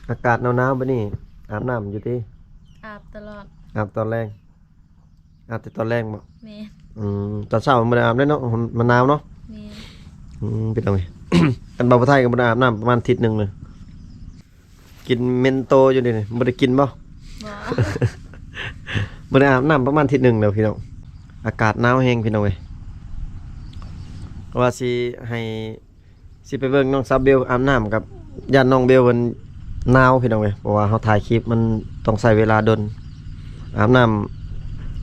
ອາກາດໜາວໆ ແບບນີ້ ອາບນ້ຳຢູ່ຕິ? ອາບຕະຫຼອດ. ອາບຕອນແລງ? ອາບແຕ່ຕອນແລງບໍ? ແມ່ນ. ອືມ ຕອນເຊົ້າມັນບໍ່ໄດ້ອາບເດ້ເນາະ ມັນໜາວເນາະ. ແມ່ນ. ອືມ ພີ່ນ້ອງເອີຍ ອັນບ່າວຜູ້ໄທກໍບໍ່ໄດ້ອາບນ້ຳປະມານທິດໜຶ່ງເລີຍ. ກິນເມັນໂຕຢູ່ນີ້ ບໍ່ໄດ້ກິນບໍ? ບໍ່ ບໍ່ໄດ້ອາບນ້ຳປະມານທິດໜຶ່ງແລ້ວພີ່ນ້ອງ. ອາກາດໜາວແຮງພີ່ນ້ອງເອີຍ ວ່າຊິໃຫ້ ຊິໄປເບິ່ງນ້ອງສາວເບວອາບນ້ຳ ກັບຢ້ານນ້ອງເບວເພິ່ນໜາວພີ່ນ້ອງເອີຍ ເພາະວ່າເຮົາຖ່າຍຄລິບມັນຕ້ອງໃຊ້ເວລາດົນ. ອາບນ້ຳ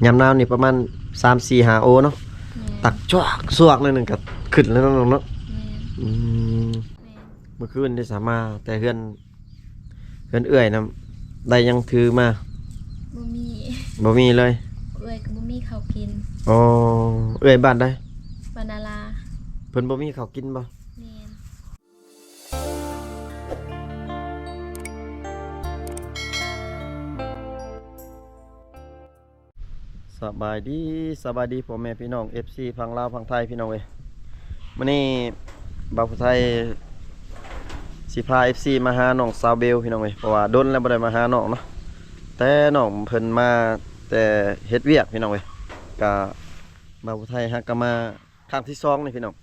ຍາມໜາວນີ້ປະມານສາມ ສີ່ ຫ້າໂອເນາະ. ແມ່ນ. ຕັກຊວກຊວກໜ້ອຍໜຶ່ງກໍຂຶ້ນແລ້ວເນາະນ້ອງເນາະ. ແມ່ນ. ອືມ. ແມ່ນ. ເມື່ອຄືນນີ້ສາມາແຕ່ເຮືອນ ເຮືອນເອື້ອຍນຳ ໄດ້ຫຍັງຖືມາ? ບໍ່ມີ. ບໍ່ມີເລີຍ? ເອື້ອຍກໍບໍ່ມີເຂົ້າກິນ. ອໍ ເອື້ອຍບ້ານໃດ? ບ້ານນາລາ. ເພິ່ນບໍ່ມີເຂົ້າກິນບໍ? ແມ່ນ. ສະບາຍດີ ສະບາຍດີພໍ່ແມ່ພີ່ນ້ອງ ເອັຟຊີ ຝັ່ງລາວຝັ່ງໄທພີ່ນ້ອງເອີຍ. ມື້ນີ້ບ່າວຜູ້ໄທຊິພາ ເອັຟຊີ ມາຫານ້ອງສາວເບວພີ່ນ້ອງເອີຍ ເພາະວ່າດົນແລ້ວບໍ່ໄດ້ມາຫານ້ອງເນາະ. ແຕ່ນ້ອງເພິ່ນມາແຕ່ເຮັດວຽກພີ່ນ້ອງເອີຍ ກະບ່າວຜູ້ໄທຫາກະມາ ຄັ້ງທີສອງນີ້ພີ່ນ້ອງ.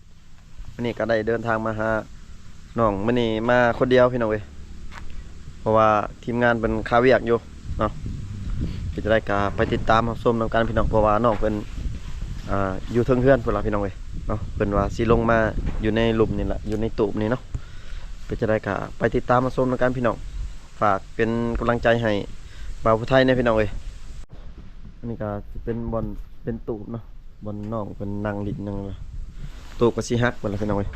ມື້ນີ້ກໍໄດ້ເດີນທາງມາຫານ້ອງ ມື້ນີ້ມາຄົນດຽວພີ່ນ້ອງເອີຍ ເພາະວ່າທີມງານເພິ່ນຄາວຽກຢູ່ເນາະ. ເປັນຈັ່ງໃດກໍໄປຕິດຕາມຮັບຊົມນຳກັນພີ່ນ້ອງ ເພາະວ່ານ້ອງເພິ່ນ ອ່າ ຢູ່ເທິງເຮືອນພຸ້ນລະພີ່ນ້ອງເອີຍເນາະ. ເພິ່ນວ່າຊິລົງມາຢູ່ໃນລຸ່ມນີ້ລະ ຢູ່ໃນຕູບນີ້ເນາະ. ເປັນຈັ່ງໃດກໍໄປຕິດຕາມຮັບຊົມນຳກັນພີ່ນ້ອງ. ຝາກເປັນກຳລັງໃຈໃຫ້ບ່າວຜູ້ໄທແດ່ພີ່ນ້ອງເອີຍ. ອັນນີ້ກໍຊິເປັນບ່ອນ ເປັນຕູບເນາະ ບ່ອນນ້ອງເພິ່ນນັ່ງຫຼິ້ນນັ່ງ ຕູບກໍຊິຫັກເບິດແລ້ວພີ່ນ້ອງເອີຍ.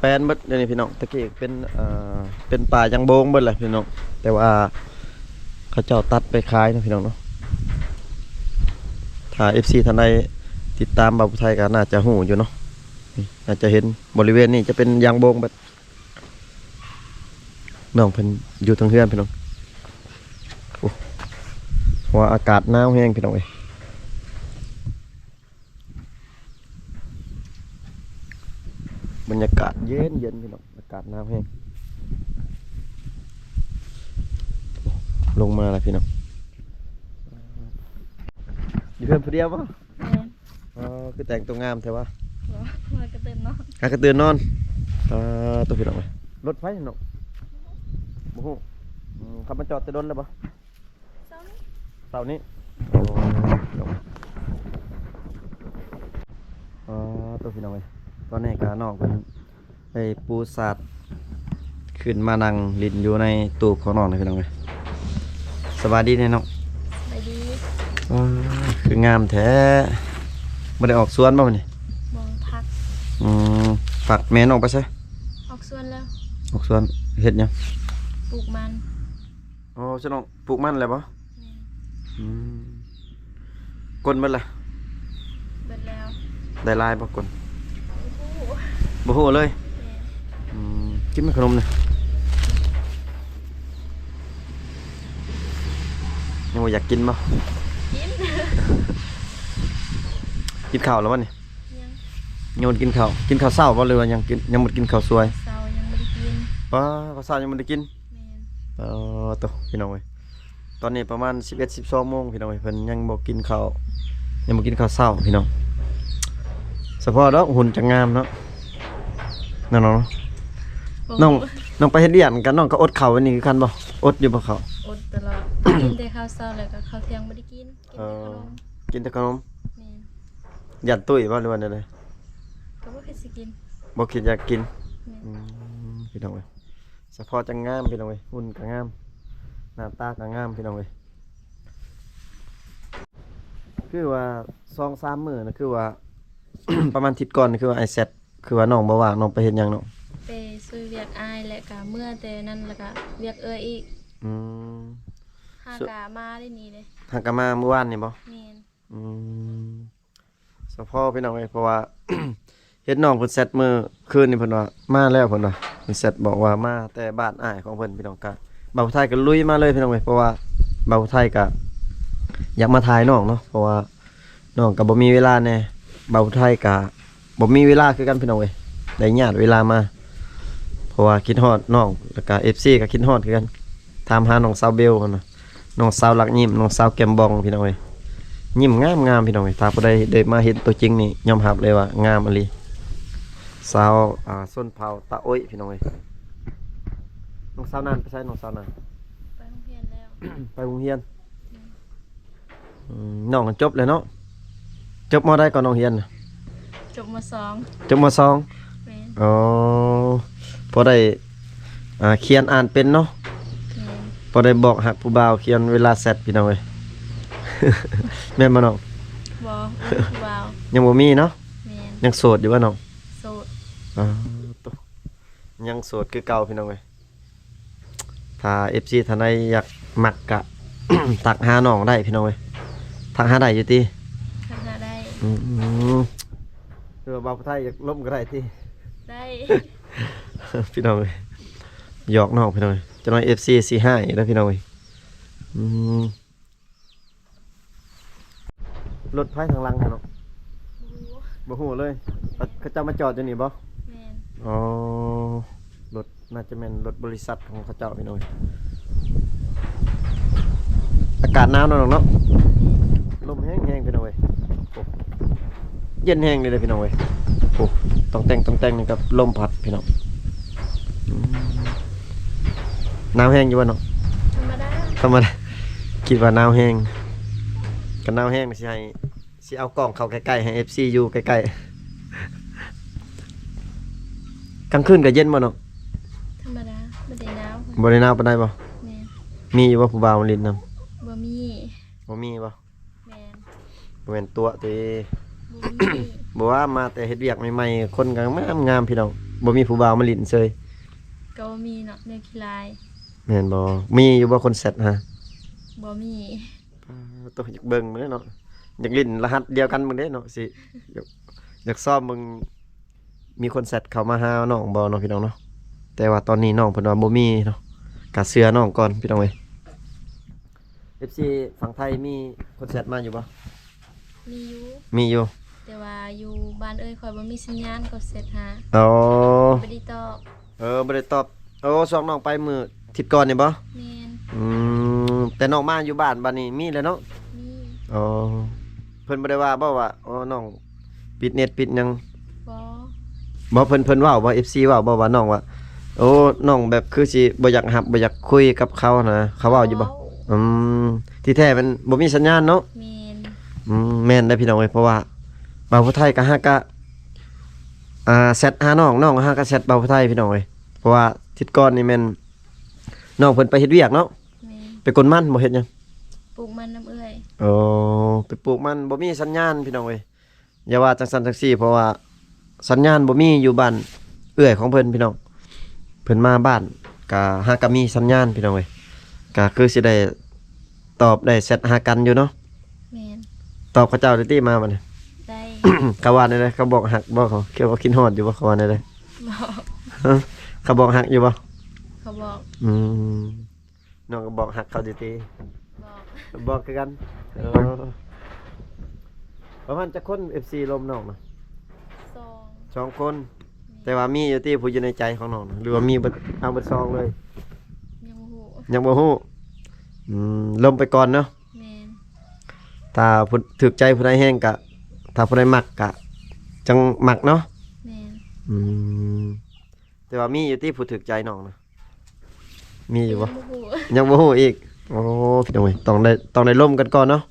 ແປນເບິດດຽວນີ້ພີ່ນ້ອງ. ຕະກີ້ເປັນ ເປັນປ່າຢາງໂບງເບິດແຫຼະພີ່ນ້ອງ ແຕ່ວ່າເຂົາເຈົ້າຕັດໄປຂາຍເນາະພີ່ນ້ອງເນາະ. ຖ້າ ເອັຟຊີ ທ່ານໃດຕິດຕາມບ່າວຜູ້ໄທກໍໜ້າຈະຮູ້ຢູ່ເນາະ. ນີ້ໜ້າຈະເຫັນ ບໍລິເວນນີ້ຈະເປັນຢາງໂບງເບິດ. ນ້ອງເພິ່ນຢູ່ເທິງເຮືອນພີ່ນ້ອງ. ໂອ້ ເພາະວ່າອາກາດໜາວແຮງພີ່ນ້ອງເອີຍ ບັນຍາກາດເຢັນໆ ພີ່ນ້ອງ ອາກາດໜາວແຮງ. ລົງມາແລ້ວພີ່ນ້ອງ. ຢູ່ເຮືອນຜູ້ດຽວບໍ່? ແມ່ນ. ອໍ ຄືແຕ່ງຕົວງາມແທ້ວະ? ບໍ່ ມາກະຕື່ນນອນ. ຫາກະຕື່ນນອນ. ອ່າ ໂຕພີ່ນ້ອງເອີຍ ລົດໃຜນ້ອງ? ບໍ່ຮູ້. ອືມ ຂັບມາຈອດແຕ່ດົນແລ້ວບໍ່? ເຊົ້ານີ້. ເຊົ້ານີ້. ອໍ ພີ່ນ້ອງ. ອໍ ໂຕພີ່ນ້ອງເອີຍ ຕອນນີ້ກະນ້ອງເພິ່ນ ໄດ້ປູສາດຂຶ້ນມານັ່ງຫຼິ້ນຢູ່ໃນຕູບຂອງນ້ອງນີ້ພີ່ນ້ອງເອີຍ. ສະບາຍດີແດ່ນ້ອງ. ສະບາຍດີ. ວ້າ ຄືງາມແທ້. ບໍ່ໄດ້ອອກສວນບໍ່ມື້ນີ້? ບໍ່ ພັກ. ອືມ ພັກ. ແມ່ນ້ອງໄປໃສ? ອອກສວນແລ້ວ. ອອກສວນເຮັດຫຍັງ? ປູກມັນ. ອໍ ຊະນ້ອງ ປູກມັນແລ້ວບໍ່? ແມ່ນ. ອືມ ກົນເບິດລະ? ເບິດແລ້ວ. ໄດ້ຫຼາຍບໍ່ກົນ? ບໍ່ຮູ້ ບໍ່ຮູ້ເລີຍ. ແມ່ນ. ອືມ ກິນຂະໜົມນີ້ ຍັງບໍ່ຢາກກິນບໍ່? ກິນ. ກິນເຂົ້າແລ້ວບໍ່ນີ້? ຍັງ. ຍັງບໍ່ໄດ້ກິນເຂົ້າ. ກິນເຂົ້າເຊົ້າບໍ່ ຫຼືວ່າຍັງກິນ ຍັງບໍ່ໄດ້ກິນເຂົ້າສວຍ? ເຊົ້າຍັງບໍ່ໄດ້ກິນ. ປ້າ ເຂົ້າເຊົ້າຍັງບໍ່ໄດ້ກິນ. ແມ່ນ. ເອີ ໂຕ ພີ່ນ້ອງເອີຍ ຕອນນີ້ປະມານສິບເອັດ ສິບສອງໂມງພີ່ນ້ອງເອີຍ ເພິ່ນຍັງບໍ່ກິນເຂົ້າ ຍັງບໍ່ກິນເຂົ້າເຊົ້າພີ່ນ້ອງ. ສະເພາະດອກຫຸ່ນຈັ່ງງາມເນາະ ນ້ອງເນາະ. ໂອ້ ນ້ອງ ນ້ອງໄປເຮັດວຽກກັນ ນ້ອງກໍອົດເຂົ້າອັນນີ້ຄືກັນບໍ່? ອົດຢູ່ບໍ່ເຂົ້າ? ອົດຕະຫຼອດ. ກິນແຕ່ເຂົ້າເຊົ້າ ແລ້ວກໍເຂົ້າທ່ຽງບໍ່ໄດ້ກິນ ກິນແຕ່ຂະໜົມ. ເອີ ກິນແຕ່ຂະໜົມ. ແມ່ນ. ຢ້ານຕຸ້ຍບໍ່ ຫຼືວ່າແນວໃດ? ກໍບໍ່ຄິດຊິກິນ ບໍ່ຄິດຢາກກິນ. ແມ່ນ. ອືມ ພີ່ນ້ອງເອີຍ ສະເພາະຈັ່ງງາມພີ່ນ້ອງເອີຍ ຫຸ່ນກໍງາມ ໜ້າຕາກໍງາມພີ່ນ້ອງເອີຍ. ຄືວ່າສອງສາມມື້ນະ ຄືວ່າ ປະມານທິດກ່ອນ ຄືວ່າອ້າຍແຊັດ ຄືວ່ານ້ອງບໍ່ວ່າງ ນ້ອງໄປເຮັດຫຍັງເນາະ? ໄປຊ່ວຍວຽກອ້າຍ ແລ້ວກະເມືອແຕ່ນັ້ນ ແລ້ວກະວຽກເອື້ອຍອີກ. ອືມ ຫາກະມາໄດ້ນີ້ເດ້. ຫາກະມາມື້ວານນີ້ບໍ່? ແມ່ນ. ອືມ ສະເພາະພີ່ນ້ອງເອີຍ ເພາະວ່າເຫັນນ້ອງເພິ່ນແຊັດມື້ຄືນນີ້ ເພິ່ນວ່າມາແລ້ວ ເພິ່ນວ່າ ເພິ່ນແຊັດບອກວ່າມາແຕ່ບ້ານອ້າຍຂອງເພິ່ນພີ່ນ້ອງ. ກະບ່າວໄທກໍລຸຍມາເລີຍພີ່ນ້ອງເອີຍ ເພາະວ່າບ່າວໄທກໍຢາກມາຖ່າຍນ້ອງເນາະ ເພາະວ່ານ້ອງກໍບໍ່ມີເວລາແດ່ ບ່າວໄທກໍບໍ່ມີເວລາຄືກັນພີ່ນ້ອງເອີຍ ໄດ້ຍາດເວລາມາ. ເພ ພາະວ່າຄິດຮອດນ້ອງ ແລ້ວກະເອັຟຊີກໍຄິດຮອດຄືກັນ. ຖາມຫານ້ອງສາວເບວຫັ້ນນະ ນ້ອງສາວລັກຍິ້ມ ນ້ອງສາວແກ້ມບອງ ພີ່ນ້ອງເອີຍ. ຍິ້ມງາມໆ ພີ່ນ້ອງເອີຍ. ຖ້າຜູ້ໃດໄດ້ມາເຫັນຕົວຈິງນີ້ ຍອມຮັບເລີຍວ່າງາມອີ່ຫຼີ. ສາວ ອ່າ ຊົນເຜົ່າຕາໂອ້ຍ ພີ່ນ້ອງເອີຍ. ນ້ອງສາວນານໄປໃສ? ນ້ອງສາວນານ ໄປໂຮງຮຽນແລ້ວ. ໄປໂຮງຮຽນ. ອືມ ອືມ ນ້ອງກໍຈົບແລ້ວເນາະ. ຈົບ ມໍໃດກໍນ້ອງຮຽນນະ? ຈົບ ມໍສອງ. ຈົບ ມໍສອງ. ແມ່ນ. ອໍ ພໍໄດ້ ອ່າ ຂຽນອ່ານເປັນເນາະ. ແມ່ນ. ພໍໄດ້ບອກຮັກຜູ້ບ່າວ ຂຽນເວລາແຊັດ ພີ່ນ້ອງເອີຍ. ແມ່ນບໍ່ນ້ອງ? ບໍ່ ບໍ່ມີຜູ້ບ່າວ. ຍັງບໍ່ມີເນາະ? ແມ່ນ. ຍັງໂສດຢູ່ບໍ່ນ້ອງ? ໂສດ. ອໍ ໂຕ ຍັງໂສດຄືເກົ່າ ພີ່ນ້ອງເອີຍ. ຖ້າເອັຟຊີທ່ານໃດຢາກມັກກະ ທັກຫານ້ອງໄດ້ພີ່ນ້ອງເອີຍ. ທັກຫາໄດ້ຢູ່ຕິ? ທັກຫາໄດ້. ອືມ ຫຼືວ່າບ່າວຜູ້ໄທຢາກລົມກໍໄດ້ຕິ? ໄດ້. ພີ່ນ້ອງເອີຍ ຢອກນ້ອງພີ່ນ້ອງເອີຍ. ຈັກໜ້ອຍເອັຟຊີຊິຮ້າຍເດີພີ່ນ້ອງເອີຍ. ອືມ ລົດໃຜທາງຫຼັງຫັ້ນເນາະ? ບໍ່ຮູ້ ບໍ່ຮູ້ເລີຍ. ເຂົາເຈົ້າມາຈອດຢູ່ນີ້ບໍ່? ແມ່ນ. ອໍ ລົດ ໜ້າຈະແມ່ນລົດບໍລິສັດຂອງເຂົາເຈົ້າ ພີ່ນ້ອງ. ອາກາດໜາວເນາະນ້ອງເນາະ. ລົມແຮງໆ ພີ່ນ້ອງເອີຍ. ໂອ້ ເຢັນແຮງເລີຍເດີພີ່ນ້ອງເອີຍ. ໂອ້ ຕ້ອງແຕ່ງ ຕ້ອງແຕ່ງ ນີ້ກັບລົມພັດພີ່ນ້ອງ. ອືມ ໜາວແຮງຢູ່ບໍ່ນ້ອງ? ທຳມະດາ ທຳມະດາ. ຄິດວ່າໜາວແຮງ. ຄັນໜາວແຮງຊິໃຫ້ ຊິເອົາກ້ອງເຂົ້າໃກ້ໆ ໃຫ້ເອັຟຊີຢູ່ໃກ້ໆ. ກາງຄືນກໍເຢັນບໍ່ນ້ອງ? ທຳມະດາ ບໍ່ໄດ້ໜາວ. ບໍ່ໄດ້ໜາວປານໃດບໍ່? ແມ່ນ. ມີຢູ່ບໍ່ຜູ້ບ່າວມາຫຼິ້ນນຳ? ບໍ່ມີ. ບໍ່ມີບໍ່? ແມ່ນ. ບໍ່ແມ່ນຕົວະຕິ? ບໍ່ມີ. ບໍ່ວ່າມາແຕ່ເຮັດວຽກໃໝ່ໆ ຄົນກໍງາມໆ ພີ່ນ້ອງ. ບໍ່ມີຜູ້ບ່າວມາຫຼິ້ນເຊີຍ? ກໍບໍ່ມີເນາະ ແນວຂີ້ລາຍ. ແມ່ນບໍ່? ມີຢູ່ບໍ່ຄົນແຊັດຫາ? ບໍ່ມີ. ປາດໂຕ ຢາກເບິ່ງເດ້ເນາະ. ຢາກຫຼິ້ນລະຫັດດຽວກັນເບິ່ງເດ້ເນາະ. ຊິ ຢາກ ຢາກຊ້ອມເບິ່ງ ມີຄົນແຊັດເຂົ້າມາຫານ້ອງບໍ່ເນາະ ພີ່ນ້ອງເນາະ. ແຕ່ວ່າຕອນນີ້ນ້ອງເພິ່ນວ່າບໍ່ມີເນາະ. ກະເຊື່ອນ້ອງກ່ອນ ພີ່ນ້ອງເອີຍ. ເອັຟຊີຝັ່ງໄທມີຄົນແຊັດມາຢູ່ບໍ່? ມີຢູ່. ມີຢູ່. ແຕ່ວ່າຢູ່ບ້ານເອື້ອຍຂ້ອຍບໍ່ມີສັນຍານ ກໍແຊັດຫາ. ອໍ ບໍ່ໄດ້ຕອບ. ເອີ ບໍ່ໄດ້ຕອບ. ໂອ້ ຊ່ວງນ້ອງໄປມື້ທິດກ່ອນນີ້ບໍ່? ແມ່ນ. ອືມ ແຕ່ນ້ອງມາຢູ່ບ້ານບາດນີ້ມີແລ້ວເນາະ? ມີ. ອໍ ເພິ່ນບໍ່ໄດ້ວ່າບໍ່ວ່າ ໂອ້ ນ້ອງປິດເນັດປິດຫຍັງ? ບໍ່. ບໍ່ ເພິ່ນ ເພິ່ນເວົ້າບໍ່? ເອັຟຊີເວົ້າບໍ່ວ່ານ້ອງວ່າ ໂອ້ ນ້ອງແບບຄືຊິບໍ່ຢາກຮັບ ບໍ່ຢາກຄຸຍກັບເຂົານະ? ເຂົາເວົ້າຢູ່ບໍ່? ເວົ້າ. ອືມ ທີ່ແທ້ມັນບໍ່ມີສັນຍານເນາະ? ແມ່ນ. ອືມ ແມ່ນເດ້ພີ່ນ້ອງເອີຍ. ເພາະວ່າບ່າວຜູ້ໄທກໍຫາກະ ອ່າ ແຊັດຫານ້ອງ ນ້ອງຫາກະແຊັດບ່າວຜູ້ໄທ ພີ່ນ້ອງເອີຍ. ເພາະວ່າທິດກ່ອນນີ້ແມ່ນ ນ້ອງເພິ່ນໄປເຮັດວຽກເນາະ? ແມ່ນ. ໄປກົນມັນບໍ່ ເຮັດຫຍັງ? ປູກມັນນຳເອື້ອຍ. ໂອ້ ໄປປູກມັນ ບໍ່ມີສັນຍານ ພີ່ນ້ອງເອີຍ. ຢ່າວ່າຈັ່ງຊັ້ນຈັ່ງຊີ້ ເພາະວ່າສັນຍານບໍ່ມີຢູ່ບ້ານເອື້ອຍຂອງເພິ່ນ ພີ່ນ້ອງ. ເພິ່ນມາບ້ານກະຫາກະມີສັນຍານ ພີ່ນ້ອງເອີຍ. ກະຄືຊິໄດ້ຕອບໄດ້ແຊັດຫາກັນຢູ່ເນາະ? ແມ່ນ. ຕອບເຂົາເຈົ້າໄດ້ຕິມາບັດນີ້? ໄດ້. ເຂົາວ່າແນວໃດ? ເຂົາບອກຮັກບໍ່? ເຂົາ ເຂົາຄິດຮອດຢູ່ບໍ່? ເຂົາວ່າແນວໃດ? ບອກ. ຮະ? ເຂົາບອກຮັກຢູ່ບໍ່? ເຂົາບອກ. ອືມ ນ້ອງກໍບອກຮັກເຂົາຢູ່ຕິ? ບອກ. ບອກຄືກັນ. ເອີ ປະມານຈັກຄົນ ເອັຟຊີລົມນ້ອງນະ? ສອງ. ສອງຄົນ. ແມ່ນ. ແຕ່ວ່າມີຢູ່ຕິຜູ້ຢູ່ໃນໃຈຂອງນ້ອງນະ ຫຼືວ່າມີເບິດ ເອົາເບິດສອງເລີຍ? ຍັງບໍ່ຮູ້. ຍັງບໍ່ຮູ້. ອືມ ລົມໄປກ່ອນເນາະ? ແມ່ນ. ຖ້າຜູ້ ຖືກໃຈຜູ້ໃດແຮງກະ ຖ້າຜູ້ໃດມັກກະຈັ່ງມັກເນາະ? ແມ່ນ. ອືມ ແຕ່ວ່າມີຢູ່ຕິຜູ້ຖືກໃຈນ້ອງນະ? ມີຢູ່ບໍ່? ຍັງບໍ່ຮູ້. ຍັງບໍ່ຮູ້ອີກ. ໂອ້ ພີ່ນ້ອງເອີຍ ຕ້ອງໄດ້ ຕ້ອງໄດ້ລົມກັນກ່ອນເນາະ? ແ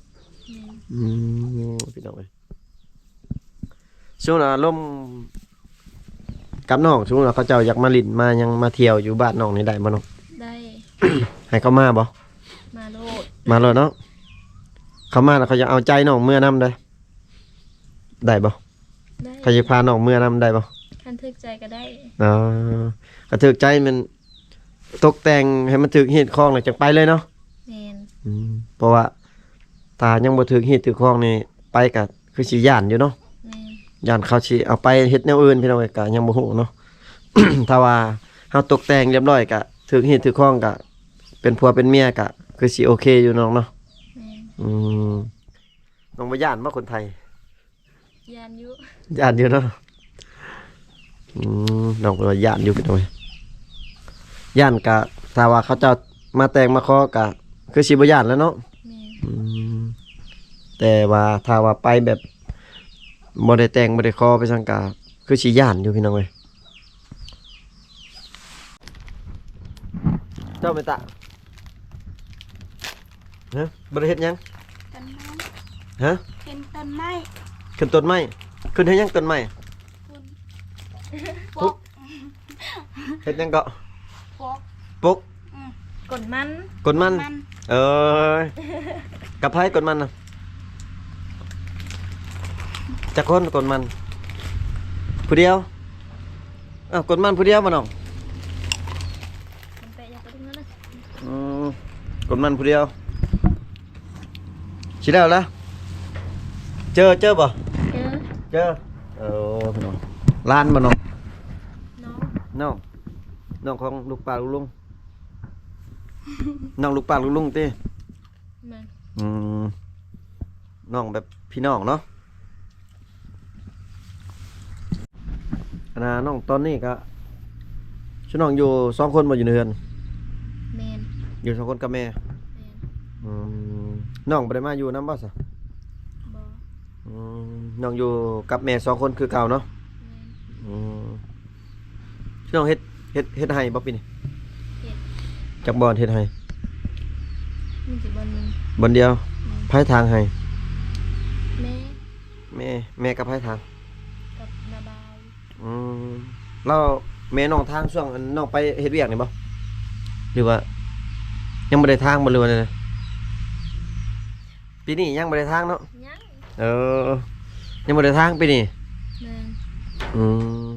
ມ່ນ. ອືມ ພີ່ນ້ອງເອີຍ ສົມມຸດວ່າລົມກັບນ້ອງ ສົມມຸດວ່າເຂົາເຈົ້າຢາກມາຫຼິ້ນມາຫຍັງມາທ່ຽວຢູ່ບ້ານນ້ອງນີ້ໄດ້ບໍ່ນ້ອງ? ໄດ້. ໃຫ້ເຂົາມາບໍ່? ມາໂລດ. ມາໂລດເນາະ. ເຂົາມາແລ້ວເຂົາຢາກເອົາໃຈນ້ອງເມືອນຳເດ້ ໄດ້ບໍ່? ໄດ້. ເຂົາຢາກພານ້ອງເມືອນຳໄດ້ບໍ່? ຄັນຖືກໃຈກໍໄດ້. ອໍ ຄັນຖືກໃຈແມ່ນຕົກແຕ່ງໃຫ້ມັນຖືກຮີດຄອງແລ້ວຈັ່ງໄປເລີຍເນາະ? ແມ່ນ. ອືມ ເພາະວ່າຖ້າຍັງບໍ່ຖືກຮີດຖືກຄອງນີ້ ໄປກໍຄືຊິຢ້ານຢູ່ເນາະ? ແມ່ນ. ຢ້ານເຂົາຊິເອົາໄປເຮັດແນວອື່ນ ພີ່ນ້ອງເອີຍ ກໍຍັງບໍ່ຮູ້ເນາະ. ຖ້າວ່າເຮົາຕົກແຕ່ງລຽບລ້ອຍ ກໍຖືກຮີດຖືກຄອງ ກໍເປັນຜົວເປັນເມຍ ກໍຄືຊິໂອເຄຢູ່ນ້ອງເນາະ? ແມ່ນ. ອືມ ນ້ອງບໍ່ຢ້ານບໍ່ຄົນໄທ? ຢ້ານຢູ່. ຢ້ານຢູ່ເນາະ. ອືມ ນ້ອງເພິ່ນວ່າຢ້ານຢູ່ ພີ່ນ້ອງເອີຍ. ຢ້ານກະ ຖ້າວ່າເຂົາເຈົ້າມາແຕ່ງມາຂໍກະຄືຊິບໍ່ຢ້ານແລ້ວເນາະ. ແມ່ນ. ອືມ ແຕ່ວ່າຖ້າວ່າໄປແບບບໍ່ໄດ້ແຕ່ງບໍ່ໄດ້ຂໍໄປຊັ້ນກະຄືຊິຢ້ານຢູ່ ພີ່ນ້ອງເອີຍ. ເຈົ້າແມ່ຕາ ຮະ ບໍ່ໄດ້ເຮັດຫຍັງ? ຕົ້ນໄມ້. ຮະ? ຂຶ້ນຕົ້ນໄມ້. ຂຶ້ນຕົ້ນໄມ້? ຂຶ້ນເຮັດຫຍັງຕົ້ນໄມ້? ປຸກ. ເຮັດຫຍັງເກາະ? ປົກ. ປົກ? ອືມ ກົນມັນ. ກົນມັນ. ເອີ ກັບໃຜກົນມັນນະ? ຈັກຄົນກົນມັນ? ຜູ້ດຽວ? ອ້າວ ກົນມັນຜູ້ດຽວບໍ່ນ້ອງ? ມັນແປະຢາກໄປເຖິງນັ້ນນະ. ອືມ ກົນມັນຜູ້ດຽວ ຊິແລ້ວລະ. ເຈີ ເຈີບໍ່? ເຈີ ເຈີ. ເອີ ພີ່ນ້ອງ ຫຼານບໍ່ນ້ອງ? ນ້ອງ ນ້ອງ ນ້ອງຂອງລູກປ້າລູກລຸງ ນ້ອງລູກປ້າລູກລຸງຕິ? ແມ່ນ. ອືມ ນ້ອງແບບພີ່ນ້ອງເນາະ. ອັນນ່າ ນ້ອງຕອນນີ້ກະ ຊຸມນ້ອງຢູ່ສອງຄົນບໍ່ ຢູ່ໃນເຮືອນ? ແມ່ນ. ຢູ່ສອງຄົນກັບແມ່? ແມ່ນ. ອືມ ນ້ອງບໍ່ໄດ້ມາຢູ່ນຳບໍ່ຊະ? ບໍ່. ອືມ ນ້ອງຢູ່ກັບແມ່ສອງຄົນຄືເກົ່າເນາະ? ແມ່ນ. ອືມ ນ້ອງເຮັດ ເຮັດ ເຮັດໄຮ່ບໍ່ປີນີ້? ເຮັດ. ຈັກບ່ອນເຮັດໄຮ່? ມີແຕ່ບ່ອນໜຶ່ງ. ບ່ອນດຽວ? ແມ່ນ. ໃຜຖາງໄຮ່? ແມ່. ແມ່ ແມ່ກັບໃຜຖາງ? ກັບນ້າບ່າວ. ອືມ ແລ້ວແມ່ນ້ອງຖາງຊ່ວງອັນນ້ອງໄປເຮັດວຽກນີ້ບໍ່ ຫຼືວ່າຍັງບໍ່ໄດ້ຖາງບໍ່ ຫຼືວ່າແນວໃດ? ປີນີ້ຍັງບໍ່ໄດ້ຖາງເນາະ? ຍັງ. ເອີ ຍັງບໍ່ໄດ້ຖາງປີນີ້? ແມ່ນ. ອືມ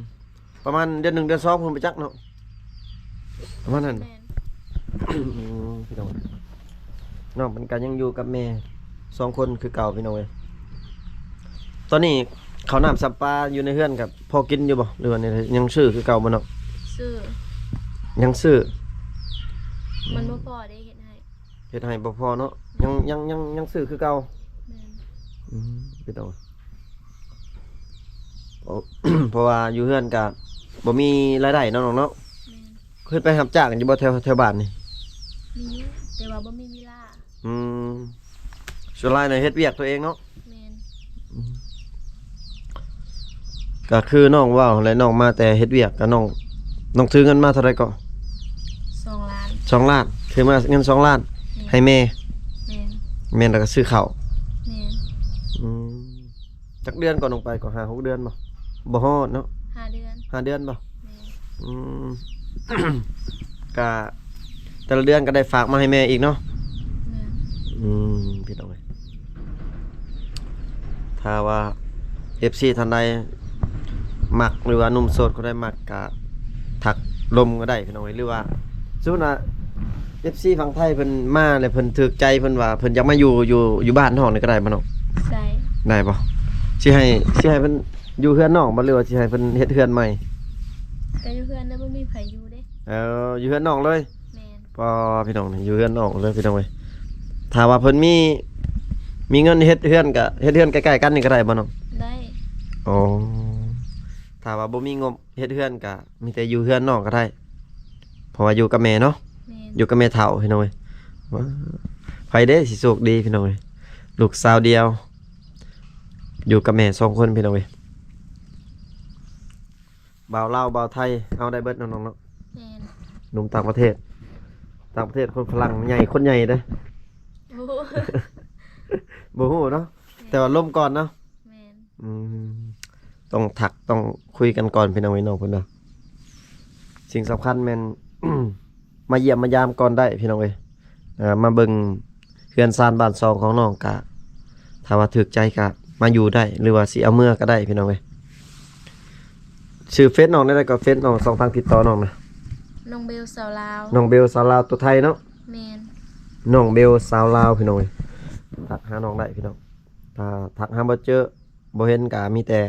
ປະມານເດືອນໜຶ່ງເດືອນສອງພຸ້ນໄປຈັກເນາະ ປະມານນັ້ນ. ແມ່ນ. ອືມ ພີ່ນ້ອງ ນ້ອງເພິ່ນກະຍັງຢູ່ກັບແມ່ສອງຄົນຄືເກົ່າ ພີ່ນ້ອງເອີຍ. ຕອນນີ້ເຂົ້ານ້ຳຊຳປາຢູ່ໃນເຮືອນກະພໍກິນຢູ່ບໍ່ ຫຼືວ່າແນວໃດ? ຍັງຊື້ຄືເກົ່າບໍ່ນ້ອງ? ຊື້. ຍັງຊື້. ມັນບໍ່ພໍເດ້ ເຮັດໄຮ່ ເຮັດໄຮ່ບໍ່ພໍເນາະ. ຍັງ ຍັງ ຍັງ ຍັງຊື້ຄືເກົ່າ. ແມ່ນ. ອືມ ພີ່ນ້ອງ ເພາະ ເພາະວ່າຢູ່ເຮືອນກະບໍ່ມີລາຍໄດ້ເນາະນ້ອງເນາະ. ແມ່ນ. ເຄີຍໄປຮັບຈ້າງຢູ່ບໍ່ ແຖວ ແຖວບ້ານນີ້? ມີຢູ່ ແຕ່ວ່າບໍ່ມີເວລາ. ອືມ ສ່ວນຫຼາຍນະເຮັດວຽກຕົວເອງເນາະ. ແມ່ນ. ອືມ ກະຄືນ້ອງເວົ້າຫັ້ນແຫຼະ ນ້ອງມາແຕ່ເຮັດວຽກ ກະນ້ອງ ນ້ອງຖືເງິນມາເທົ່າໃດເກາະ? ສອງລ້ານ. ສອງລ້ານ ຖືມາເງິນສອງລ້ານ. ແມ່ນ. ໃຫ້ແມ່? ແມ່ນ. ແມ່ນ ແລ້ວກະຊື້ເຂົ້າ. ແມ່ນ. ອືມ ຈັກເດືອນກ່ອນລົງໄປກໍ ຫ້າຫົກເດືອນບໍ່? ບໍ່ຮອດເນາະ. ຫ້າເດືອນ. ຫ້າເດືອນບໍ່? ແມ່ນ. ອືມ ກະແຕ່ລະເດືອນກໍໄດ້ຝາກມາໃຫ້ແມ່ອີກເນາະ. ແມ່ນ. ອືມ ພີ່ນ້ອງເອີຍ ຖ້າວ່າເອັຟຊີທ່ານໃດມັກ ຫຼືວ່າໜຸ່ມໂສດຄົນໃດມັກ ກະທັກລົມກໍໄດ້ ພີ່ນ້ອງເອີຍ. ຫຼືວ່າສົມມຸດວ່າເອັຟຊີຝັ່ງໄທເພິ່ນມາແລ້ວເພິ່ນຖືກໃຈ ເພິ່ນວ່າເພິ່ນຢາກມາຢູ່ ຢູ່ ຢູ່ບ້ານນ້ອງນີ້ກໍໄດ້ບໍ່ນ້ອງ? ໄດ້. ໄດ້ບໍ່? ຊິໃຫ້ ຊິໃຫ້ເພິ່ນຢູ່ເຮືອນນ້ອງບໍ່ ຫຼືວ່າຊິໃຫ້ເພິ່ນເຮັດເຮືອນໃໝ່? ກໍຢູ່ເຮືອນແລ້ວ ບໍ່ມີໃຜຢູ່ເດ້. ເອີ ຢູ່ເຮືອນນ້ອງເລີຍ. ແມ່ນ. ປ້າ ພີ່ນ້ອງ ຢູ່ເຮືອນນ້ອງເລີຍ ພີ່ນ້ອງເອີຍ. ຖ້າວ່າເພິ່ນມີ ມີເງິນເຮັດເຮືອນ ກະເຮັດເຮືອນໃກ້ໆກັນນີ້ກໍໄດ້ບໍ່ນ້ອງ? ໄດ້. ອໍ ຖ້າວ່າບໍ່ມີງົບເຮັດເຮືອນ ກະມີແຕ່ຢູ່ເຮືອນນ້ອງກໍໄດ້ ເພາະວ່າຢູ່ກັບແມ່ເນາະ. ແມ່ນ. ຢູ່ກັບແມ່ເຖົ້າ ພີ່ນ້ອງເອີຍ. ວ້າ ໃຜເດ້ຊິໂຊກດີ ພີ່ນ້ອງເອີຍ ລູກສາວດຽວ ຢູ່ກັບແມ່ສອງຄົນ ພີ່ນ້ອງເອີຍ. ບ່າວລາວ ບ່າວໄທ ເອົາໄດ້ເບິດເນາະນ້ອງເນາະ. ແມ່ນ. ໜຸ່ມຕ່າງປະເທດ ຕ່າງປະເທດ ຄົນຝຣັ່ງໃຫຍ່ ຄົນໃຫຍ່ເດ້. ໂອ້ ບໍ່ຮູ້ເນາະ. ແມ່ນ. ແຕ່ວ່າລົມກ່ອນເນາະ. ແມ່ນ. ອືມ ຕ້ອງທັກ ຕ້ອງຄຸຍກັນກ່ອນ ພີ່ນ້ອງເອີຍ ນ້ອງເພິ່ນວ່າ. ສິ່ງສຳຄັນແມ່ນ ມາຢ້ຽມມາຢາມກ່ອນໄດ້ ພີ່ນ້ອງເອີຍ. ເອີ ມາເບິ່ງເຮືອນຊານບ້ານຊ່ອງຂອງນ້ອງ ກະຖ້າວ່າຖືກໃຈກະມາຢູ່ໄດ້ ຫຼືວ່າຊິເອົາເມືອກະໄດ້ ພີ່ນ້ອງເອີຍ. ຊື່ເຟສນ້ອງແນວໃດເກາະ? ເຟສນ້ອງ ຊ່ອງທາງຕິດຕໍ່ນ້ອງນະ? ນ້ອງເບວສາວລາວ. ນ້ອງເບວສາວລາວ ຕົວໄທເນາະ? ແມ່ນ. ນ້ອງເບວສາວລາວ ພີ່ນ້ອງເອີຍ. ທັກຫານ້ອງໄດ້ ພີ່ນ້ອງ. ຖ້າທັກຫາບໍ່ເຈີ ບໍ່ເຫັນກະມີແຕ່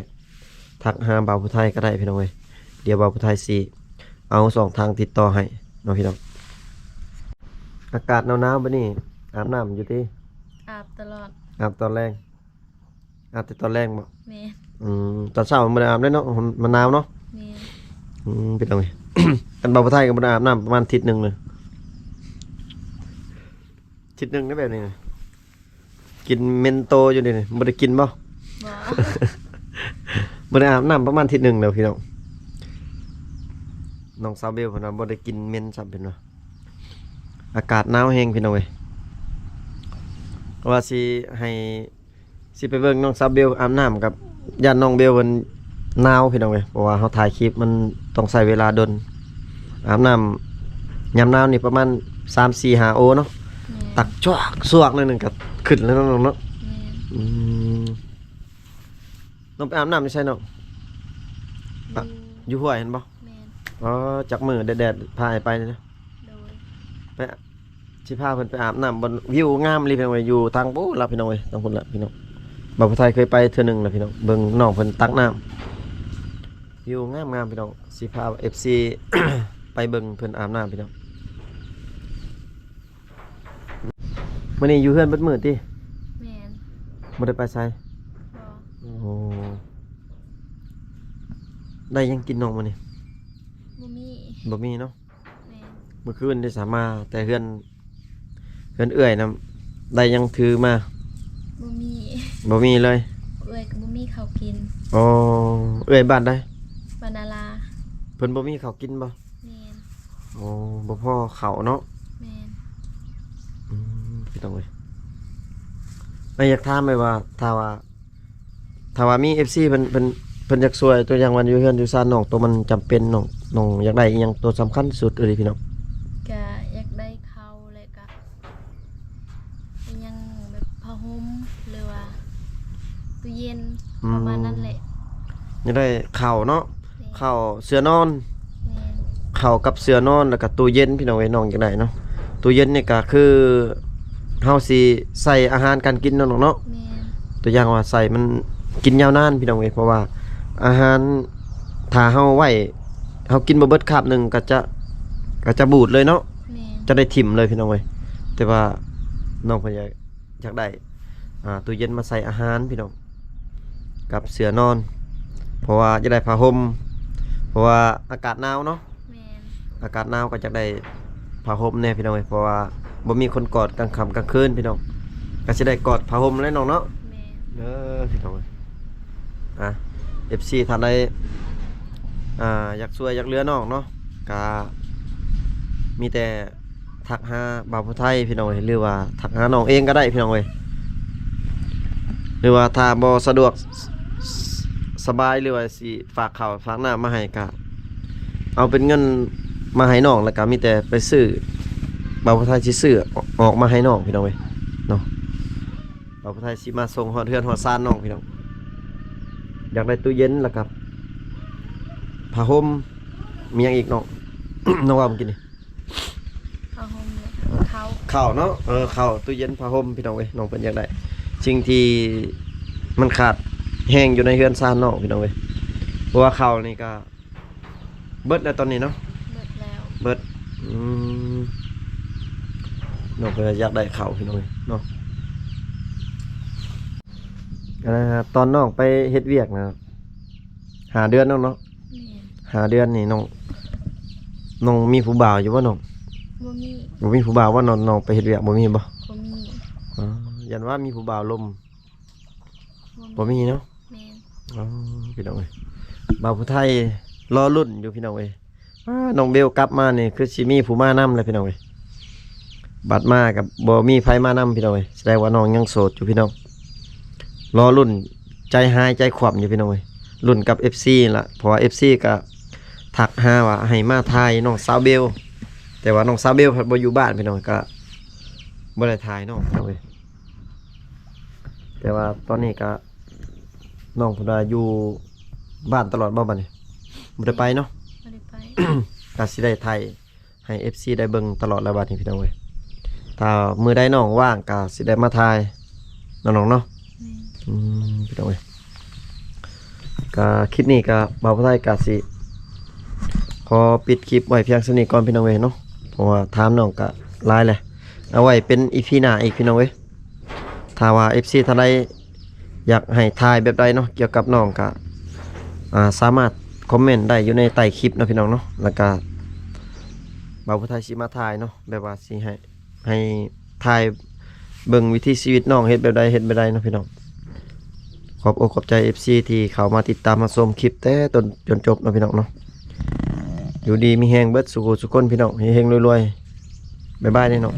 ທັກຫາບ່າວຜູ້ໄທກໍໄດ້ ພີ່ນ້ອງເອີຍ. ດຽວບ່າວຜູ້ໄທຊິເອົາຊ່ອງທາງຕິດຕໍ່ໃຫ້ເນາະ ພີ່ນ້ອງ. ອາກາດໜາວໆແບບນີ້ ອາບນ້ຳຢູ່ຕິ? ອາບຕະຫຼອດ. ອາບຕອນແລງ? ອາບແຕ່ຕອນແລງບໍ? ແມ່ນ. ອືມ ຕອນເຊົ້າມັນບໍ່ໄດ້ອາບເດ້ເນາະ ມັນໜາວເນາະ. ແມ່ນ. ອືມ ພີ່ນ້ອງເອີຍ. ຄັນເວົ້າຜູ້ໄທກໍບໍ່ໄດ້ອາບນ້ຳປະມານທິດໜຶ່ງເລີຍ ທິດໜຶ່ງໄດ້ແບບນີ້ນະ ກິນເມັນໂຕຢູ່ນີ້ ບໍ່ໄດ້ກິນບໍ່? ບໍ່ ບໍ່ໄດ້ອາບນ້ຳປະມານທິດໜຶ່ງແລ້ວພີ່ນ້ອງ. ນ້ອງສາວເບວເພິ່ນວ່າບໍ່ໄດ້ກິນເມັນຊ້ຳ ເພິ່ນວ່າ ອາກາດໜາວແຮງພີ່ນ້ອງເອີຍ. ວ່າຊິໃຫ້ ຊິໄປເບິ່ງນ້ອງສາວເບວອາບນ້ຳ ກັບຢ້ານນ້ອງເບວເພິ່ນໜາວພີ່ນ້ອງເອີຍ ເພາະວ່າເຮົາຖ່າຍຄລິບມັນຕ້ອງໃຊ້ເວລາດົນ. ອາບນ້ຳຍາມໜາວນີ້ປະມານສາມ ສີ່ ຫ້າໂອເນາະ ແມ່ນ ຕັກຊວກຊວກໜ້ອຍໜຶ່ງກໍຂຶ້ນແລ້ວເນາະນ້ອງເນາະ. ແມ່ນ ອືມ ນ້ອງໄປອາບນ້ຳຢູ່ໃສນ້ອງ? ຢູ່ ຢູ່ຫ້ວຍຫັ້ນບໍ່? ແມ່ນ ອໍ ຈັກມື້ແດດໆ ພາອ້າຍໄປນີ້ນະ. ໂດຍ ໄປ ຊິພາເພິ່ນໄປອາບນ້ຳບ່ອນ ວິວງາມອີ່ຫຼີພີ່ນ້ອງເອີຍ ຢູ່ທາງພຸ້ນລະພີ່ນ້ອງເອີຍ ທາງພຸ້ນລະພີ່ນ້ອງ. ບ່າວຜູ້ໄທເຄີຍໄປເທື່ອໜຶ່ງລະພີ່ນ້ອງ ເບິ່ງນ້ອງເພິ່ນຕັກນ້ຳ ວິວງາມໆພີ່ນ້ອງ. ຊິພາເອັຟຊີ ໄປເບິ່ງເພິ່ນອາບນ້ຳພີ່ນ້ອງ. ມື້ນີ້ຢູ່ເຮືອນເບິດມື້ຕິ? ແມ່ນ ບໍ່ໄດ້ໄປໃສ? ບໍ່ ໂອ້ ໄດ້ຫຍັງກິນນ້ອງມື້ນີ້? ບໍ່ມີ ບໍ່ມີເນາະ. ແມ່ນ ມື້ຄືນນີ້ສາມາແຕ່ເຮືອນ ເຮືອນເອື້ອຍນຳ ໄດ້ຫຍັງຖືມາ? ບໍ່ມີ ບໍ່ມີເລີຍ ເອື້ອຍກໍບໍ່ມີເຂົ້າກິນ. ອໍ ເອື້ອຍບ້ານໃດ? ບ້ານນາລາ. ເພິ່ນບໍ່ມີເຂົ້າກິນບໍ່? ແມ່ນ ອໍ ບໍ່ພໍເຂົ້າເນາະ. ແມ່ນ ອືມ ພີ່ນ້ອງເອີຍ ແມ່ຢາກຖາມແມ່ວ່າ ຖ້າວ່າ ຖ້າວ່າມີເອັຟຊີເພິ່ນ ເພິ່ນ ເພິ່ນຢາກຊ່ວຍ ຕົວຢ່າງວ່າຢູ່ເຮືອນຢູ່ຊານນ້ອງ ໂຕມັນຈຳເປັນ ນ້ອງ ນ້ອງຢາກໄດ້ອີ່ຫຍັງໂຕສຳຄັນສຸດເລີຍພີ່ນ້ອງ? ກະຢາກໄດ້ເຂົ້າ ແລະກະອີ່ຫຍັງແບບຜ້າຫົ່ມ ຫຼືວ່າຕູ້ເຢັນ ອືມ ປະມານນັ້ນແຫຼະ. ຢາກໄດ້ເຂົ້າເນາະ. ແມ່ນ ເຂົ້າ ເສື້ອນອນ. ແມ່ນ ເຂົ້າກັບເສື້ອນອນ ແລ້ວກໍຕູ້ເຢັນ ພີ່ນ້ອງເອີຍ ນ້ອງຢາກໄດ້ເນາະ. ຕູ້ເຢັນນີ້ກໍຄືເຮົາຊິໃສ່ອາຫານການກິນເນາະນ້ອງເນາະ. ແມ່ນ ຕົວຢ່າງວ່າໃສ່ມັນກິນຍາວນານ ພີ່ນ້ອງເອີຍ ເພາະວ່າອາຫານ ຖ້າເຮົາໄວ້ ເຮົາກິນບໍ່ເບິດຄາບໜຶ່ງກໍຈະ ກໍຈະບູດເລີຍເນາະ. ແມ່ນ ຈະໄດ້ຖິ້ມເລີຍ ພີ່ນ້ອງເອີຍ. ແຕ່ວ່ານ້ອງເພິ່ນຢາກ ຢາກໄດ້ ອ່າ ຕູ້ເຢັນມາໃສ່ອາຫານ ພີ່ນ້ອງ ກັບເສື້ອນອນ ເພາະວ່າຢາກໄດ້ຜ້າຫົ່ມ ເພາະວ່າອາກາດໜາວເນາະ. ແມ່ນ ອາກາດໜາວກໍຢາກໄດ້ຜ້າຫົ່ມແດ່ ພີ່ນ້ອງເອີຍ ເພາະວ່າບໍ່ມີຄົນກອດກາງຄ່ຳກາງຄືນ ພີ່ນ້ອງ ກໍຊິໄດ້ກອດຜ້າຫົ່ມແຫຼະນ້ອງເນາະ. ແມ່ນ ເດີ ພີ່ນ້ອງເອີຍ ອ່າ ເອັຟຊີ ທ່ານໃດ ອ່າ ຢາກຊ່ວຍຢາກເຫຼືອນ້ອງເນາະ ກໍມີແຕ່ ທັກຫາບ່າວຜູ້ໄທ ພີ່ນ້ອງເອີຍ ຫຼືວ່າທັກຫານ້ອງເອງກໍໄດ້ ພີ່ນ້ອງເອີຍ ຫຼືວ່າຖ້າບໍ່ສະດວກ ສ- ສ- ສະບາຍ ຫຼືວ່າຊິຝາກເຂົ້າຝາກນ້ຳມາໃຫ້ ກໍເອົາເປັນເງິນມາໃຫ້ນ້ອງ ແລ້ວກໍມີແຕ່ໄປຊື້ ບ່າວຜູ້ໄທຊິຊື້ອອກມາໃຫ້ນ້ອງ ພີ່ນ້ອງເອີຍເນາະ. ບ່າວຜູ້ໄທຊິມາສົ່ງຮອດເຮືອນຮອດຊານນ້ອງ ພີ່ນ້ອງ. ຢາກໄດ້ຕູ້ເຢັນ ແລ້ວກໍຜ້າຫົ່ມ ມີຫຍັງອີກນ້ອງ? ນ້ອງວ່າເມື່ອກີ້ນີ້ ຜ້າຫົ່ມ ເຂົ້າ ເຂົ້າເນາະ. ເອີ ເຂົ້າ ຕູ້ເຢັນ ຜ້າຫົ່ມ ພີ່ນ້ອງເອີຍ ນ້ອງເພິ່ນຢາກໄດ້ ສິ່ງທີ່ມັນຂາດແຮງຢູ່ໃນເຮືອນຊານນ້ອງ ພີ່ນ້ອງເອີຍ ເພາະວ່າເຂົ້ານີ້ກໍເບິດແລ້ວຕອນນີ້ເນາະ. ເບິດແລ້ວ ເບິດ ອືມ ນ້ອງເພິ່ນຢາກໄດ້ເຂົ້າ ພີ່ນ້ອງເອີຍເນາະ. ອ່າ ຕອນນ້ອງໄປເຮັດວຽກນະ ຫ້າເດືອນແລ້ວເນາະ. ແມ່ນ ຫ້າເດືອນນີ້ນ້ອງ ນ້ອງມີຜູ້ບ່າວຢູ່ບໍ່ນ້ອງ? ບໍ່ມີ ບໍ່ມີຜູ້ບ່າວບໍ່? ນ້ອງ ນ້ອງໄປເຮັດວຽກບໍ່ມີບໍ່? ບໍ່ມີ. ອໍ ຢ້ານວ່າມີຜູ້ບ່າວລົມ. ບໍ່ມີ ບໍ່ມີເນາະ. ແມ່ນ ອໍ ພີ່ນ້ອງເອີຍ ບ່າວຜູ້ໄທລໍລຸ້ນຢູ່ ພີ່ນ້ອງເອີຍ. ອ້າ ນ້ອງເບວກັບມານີ້ຄືຊິມີຜູ້ມານຳແຫຼະ ພີ່ນ້ອງເອີຍ. ບັດມາກໍບໍ່ມີໃຜມານຳ ພີ່ນ້ອງເອີຍ ສະແດງວ່ານ້ອງຍັງໂສດຢູ່ ພີ່ນ້ອງ. ລໍລຸ້ນ ໃຈຫາຍໃຈຂວ້ຳຢູ່ ພີ່ນ້ອງເອີຍ ລຸ້ນກັບເອັຟຊີລະ ເພາະວ່າເອັຟຊີກໍທັກຫາວ່າໃຫ້ມາຖ່າຍນ້ອງສາວເບວ ແຕ່ວ່ານ້ອງສາວເບວພັດບໍ່ຢູ່ບ້ານ ພີ່ນ້ອງ ກໍບໍ່ໄດ້ຖ່າຍນ້ອງ ພີ່ນ້ອງເອີຍ. ແຕ່ວ່າຕອນນີ້ກໍ ນ້ອງເພິ່ນວ່າຢູ່ບ້ານຕະຫຼອດບໍ່ບັດນີ້? ບໍ່ໄດ້ໄປເນາະ. ບໍ່ໄດ້ໄປ ກໍຊິໄດ້ຖ່າຍໃຫ້ເອັຟຊີໄດ້ເບິ່ງຕະຫຼອດແລ້ວບັດນີ້ ພີ່ນ້ອງເອີຍ. ຖ້າມື້ໃດນ້ອງວ່າງກໍຊິໄດ້ມາຖ່າຍເນາະນ້ອງເນາະ. ແມ່ນ ອືມ ພີ່ນ້ອງເອີຍ ກໍຄລິບນີ້ກໍບ່າວຜູ້ໄທກໍຊິຂໍປິດຄລິບໄວ້ພຽງສ່ຳນີ້ກ່ອນ ພີ່ນ້ອງເອີຍເນາະ ເພາະວ່າຖາມນ້ອງກໍຫຼາຍແຫຼະ. ເອົາໄວ້ເປັນອີພີໜ້າອີກ ພີ່ນ້ອງເອີຍ. ຖ້າວ່າເອັຟຊີທ່ານໃດຢາກໃຫ້ຖ່າຍແບບໃດເນາະ ກ່ຽວກັບນ້ອງກະ ອ່າ ສາມາດຄອມເມັນໄດ້ຢູ່ໃນໃຕ້ຄລິບເນາະ ພີ່ນ້ອງເນາະ. ແລ້ວກະ ບ່າວຜູ້ໄທຊິມາຖ່າຍເນາະ ແບບວ່າຊິໃຫ້ ໃຫ້ຖ່າຍເບິ່ງວິຖີຊີວິດນ້ອງເຮັດແບບໃດ ເຮັດແບບໃດເນາະພີ່ນ້ອງ. ຂອບອົກຂອບໃຈ ເອັຟຊີ ທີ່ເຂົ້າມາຕິດຕາມມາຊົມຄລິບແຕ່ຕົ້ນຈົນຈົບເນາະພີ່ນ້ອງເນາະ. ຢູ່ດີມີແຮງເບິດສູ່ຜູ້ສູ່ຄົນພີ່ນ້ອງ ເຮັງໆລວຍໆ. ບາຍບາຍເດີນ້ອງ.